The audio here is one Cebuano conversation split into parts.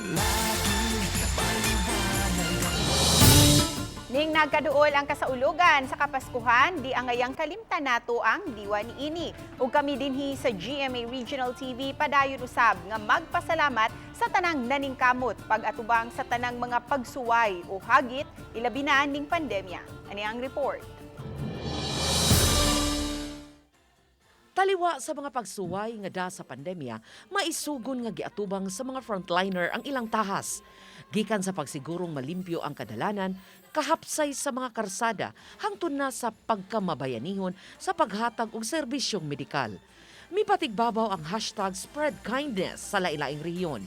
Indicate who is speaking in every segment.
Speaker 1: Laging maliwanag.
Speaker 2: Ning nagkaduol ang kasaulugan sa Kapaskuhan, di angayang kalimtan nato ang diwa niini. Ug kami dinhi sa GMA Regional TV padayon usab nga magpasalamat sa tanang naningkamot pag-atubang sa tanang mga pagsuway o hagit, ilabi na ning pandemya. Ani ang report.
Speaker 3: Taliwa sa mga pagsuway nga da sa pandemya, maisugon nga giatubang sa mga frontliner ang ilang tahas. Gikan sa pagsigurong malimpyo ang kadalanan, kahapsay sa mga karsada, hangtod na sa pagkamabayanihon sa paghatag og serbisyong medikal. Mipatigbabaw ang #SpreadKindness sa lain-laing rehiyon.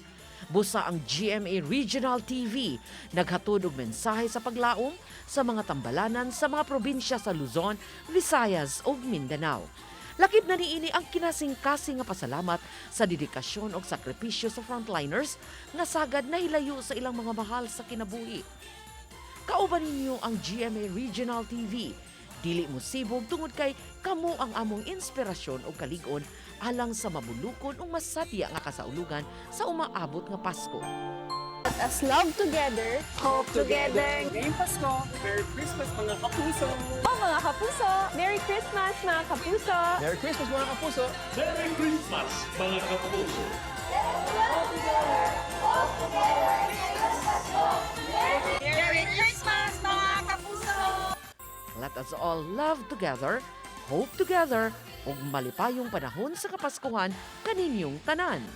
Speaker 3: Busa ang GMA Regional TV naghatod og mensahe sa paglaom sa mga tambalanan sa mga probinsya sa Luzon, Visayas ug Mindanao. Lakip na niini ang kinasingkasing nga pasalamat sa dedikasyon ug sakripisyo sa frontliners nga sagad nahilayo sa ilang mga mahal sa kinabuhi. Kauban ninyo ang GMA Regional TV. Dili mo sibog tungod kay kamo ang among inspirasyon ug kalig-on alang sa mabulukon ug masadya nga kasaulugan sa umaabot nga Pasko.
Speaker 4: Let us love together,
Speaker 5: hope together.
Speaker 6: Ngayong Pasko, Merry Christmas, mga kapuso!
Speaker 4: Oh, mga kapuso! Merry Christmas, mga kapuso!
Speaker 7: Merry Christmas, mga kapuso!
Speaker 8: Merry Christmas, mga kapuso!
Speaker 2: Merry Christmas, mga kapuso!
Speaker 3: Let us all love together, hope together, ug malipayong panahon sa Kapaskuhan kaninyong tanan.